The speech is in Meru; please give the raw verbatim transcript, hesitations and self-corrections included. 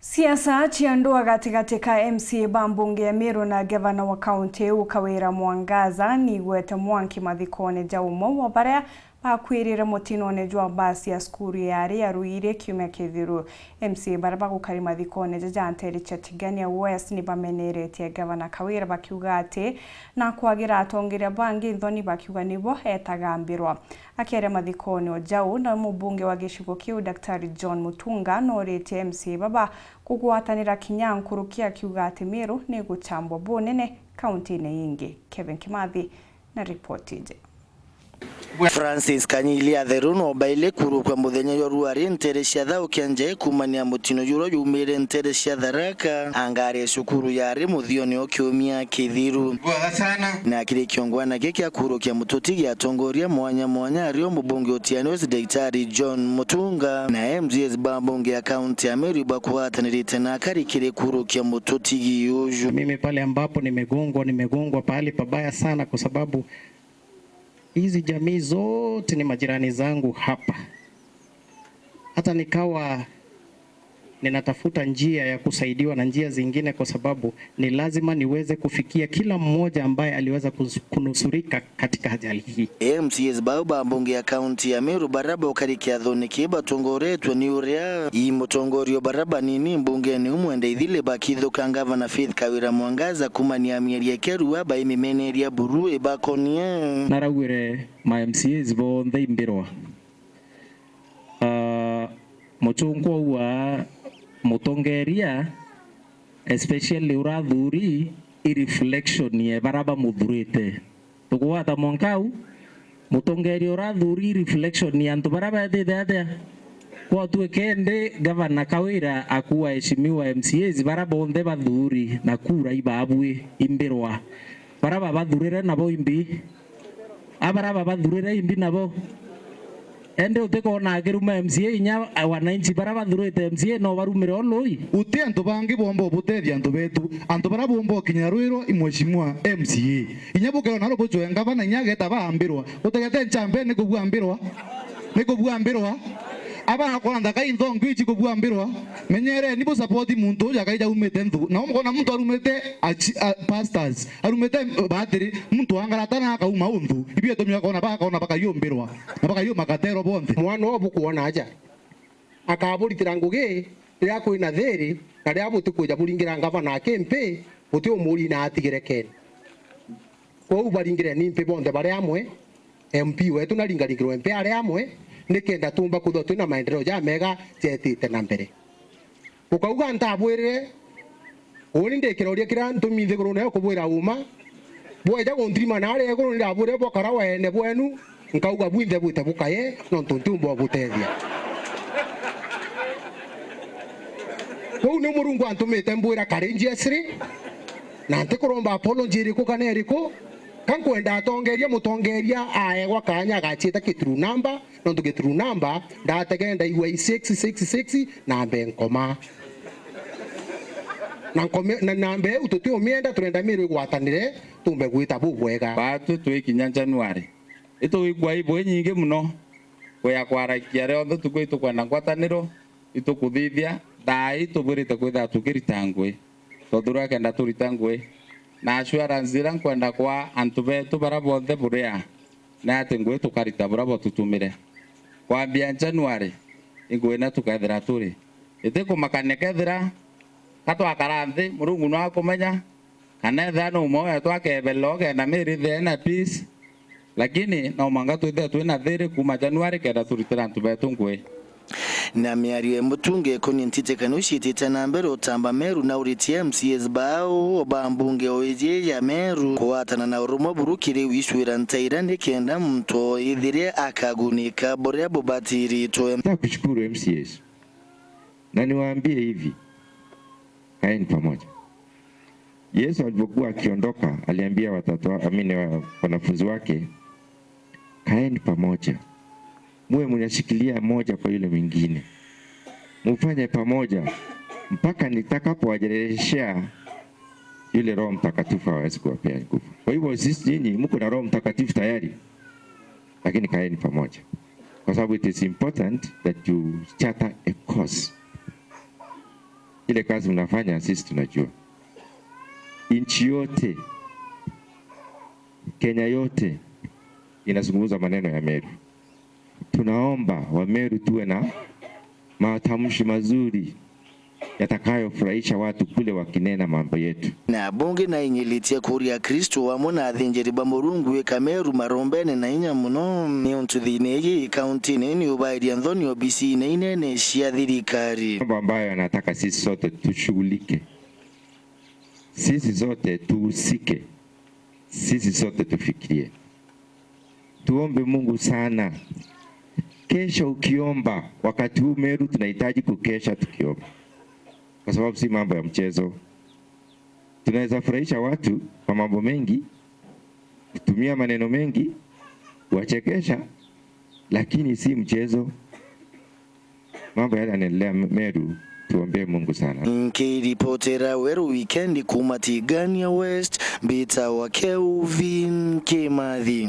Siasa cia ndua gatigati ka M C A ba mbunge ya Meru na ngavana wa kaunti iu Kawira Mwangaza niigwete mwanki mathikone ja umwe wa baria bakwirire mutinone jwa basi ya cukuru ya ari ya Ruiri kiumia kithiru. M C A baria bagukari mathikone jaja nteere cia Tigania West ni bameneretie ngavana Kawira bakiuga ati na kwagira atongeria bangi nthoni bakiuga nibo etagambirwa. Akiaria mathikone o jau, na mubunge wa gicigo kiu Daktari John Mutunga nooritie M C A baba kugwatanira kinya nkuruki akiuga ati Meru ni iguchambwa bunene kauntine ingi. Kevin Kimathi na ripoti iji. Francis Kanyili Atheru no baile kurukwa muthenya jwa ruari nteere cia Thaukia Nje kumania mutino jura jumire nteere cia Tharaka, anga ari cukuru yari muthione o kiumia kithiru. Bwega sana. Na kiri kiongwana giki kia kurukia mututi gia atongoria mwanya mwanya ario mubunge utiani West Daktari John Mutunga na M C As ba mbunge ya kaunti ya Meru bakwatanirite na akari kiri kurukia mututi gi uju. Mimi pale ambapo nimegongwa, nimegongwa pahali pabaya sana kwa sababu hizi jamii zote ni majirani zangu hapa. Hata nikawa ninatafuta njia ya kusaidiwa na njia zingine, kwa sababu ni lazima niweze kufikia kila mmoja ambaye aliweza kus-, kunusurika katika ajali hii. M C As bau ba mbunge ya kaunti ya Meru baria baukari kiathone kii batongoretwe ni uria i mutongoria o baria banini mbungene umwe Ndaithili bakithuka ngavana Faith Kawira Mwangaza kumania mieri ikerua baimimeneria buru ibakonie. Narauire ma M C As bonthe imbirwa. Ah, muchungwa uu wa mutongeria, especially urathuri, i reflection ya baria bamuthurite. Tukugwata mwanka au, mutongeria urathuri i reflection ya antu baria betite atia? Kwatwike indi gavana Kawira akua aheshimiwa M C As baria bonthe bathuri na kura ibabui imbirwa. Baria babathurire nabo imbi? A baria babathurire imbi nabo? Indi utikona akiruma M C A, inya wananchi baria bathurite M C A no barumire o lui? Guti antu bangi bomba ubutethia antu betu. Antu baria bomba ukinya rwirwa i mheshimiwa M C A. Inya bukirona rubuchwe ngavana inya ageta baambirwa. Utegete nchambe ni kubua ambirwa? Ni kubua ambirwa? Aba akona nthaka inthongu ichi kubua ambirwa? Menyereni bu support muntu uju akaija umite nthu. Na umukona muntu arumite achi-, a, pastors, arumite, uh, batiri, muntu angarata na akauma unthu. Ibi itumi akona bakona bakayumbirwa. Na bakayuma katero bonthe. Mwana uyu bukwona aja. Akaburitira ngugi riria kwina thiri, na riria butikwija buringira ngavana akimpi, buti umuri na atigire Ken. Kwou baringire ni mpi bonthe bari amwe, M P wetu naringaringirwe mpi ari amwe, nikenda tumba kwithirwa twina maendeleo jamega jetite na mbere. Ukauga ntabwirire, uni ndi kiroria kiria ntumi nthigurune yo kubwira uma, bweja guntirima naria iguru ndirabwirire bwakara weene bwenu, nkauga bwinthe bwite bukaye, nontu ntiumba ubutethia. Kwou ni Murungu antumite mbwira courageously, na ntikuromba apology iriku kana iriku, ka nkwenda atongeria, mutongeria aegwa kanya agachiita kituru namba, nontu kituru namba ndategere ndaigua i six six six na mbe nkoma. Na nkome-, na namba iu tutiumienda, turenda Miru igwatanire, tumbe gwita bubwega. Baatwi twikinya January, itugwikua ibu inyingi mono, kuya kwarakia rionthe tuku itukwenda ngwataniro, itukuthithia, thaa ii tubwirite kwithirwa tukirita ngui. Tontu riria kenda turita ngui, na assurance iria nkwenda kwa antu betu baria bonthe buria, ni ati ngui tukarita buria bwatutumire. Kwambia January, i ngui na tukethira turi. Itikumakania kethira ka twakara nthi, Murungu nwe akumenya, kana ethira ni umwe wetu akeberera ugenda Miru ithire na peace, lakini no mwanka twithire twina thiri kuuma January kenda turitira antu betu ngui. Na miario ya Mutunga ikonie ntitikano ciitite na mbere utamba Meru na uritie M C As bao ba mbunge o iji ya Meru kugwatana na urumwe buru kiri wicwira ntaira nikenda muntu o ithire akagunika buria bubatiritwe. Nataka kushukuru M C As. Na niwaambie hivi, kaeni pamoja. Yesu alipokuwa akiondoka, aliambia watoto wa-, amini wa-, wanafunzi wake, "Kaeni pamoja. Muwe mnashikilia moja kwa yule mwingine. Mufanye pamoja mpaka nitakapowajereshea yule Roho Mtakatifu hawezi kuwapea nguvu." Kwa hivyo sisi nyinyi mko na Roho Mtakatifu tayari, lakini kaeni pamoja. Kwa sababu it is important that you charter a course. Ile kazi mnafanya sisi tunajua. Nchi yote, Kenya yote inazungumza maneno ya Meru. Tunaomba Wameru tuwe na matamshi mazuri yatakayofurahisha watu kule wakinena mambo yetu. Na bunge nainyilitie kuria Akristo amwe na athinjiri ba Murungu ika Meru marombene na inya mono, niuntu thiini iji kaunti ni niubairia nthoni obisine inene cia thirikari. Mambo ambayo anataka sisi sote tushughulike, sisi sote tuhusike, sisi sote tufikirie. Tuombe Mungu sana. Kesha ukiomba, wakati huu Meru tunahitaji kukesha tukiomba, kwa sababu si mambo ya mchezo. Tunaweza furahisha watu kwa mambo mengi, kutumia maneno mengi, kuwachekesha, lakini si mchezo. Mambo yale yanaendelea Meru, tuombee Mungu sana. Nkiripotera Weru Weekend kuuma Tigania West, mbitawa Kelvin Kimathi.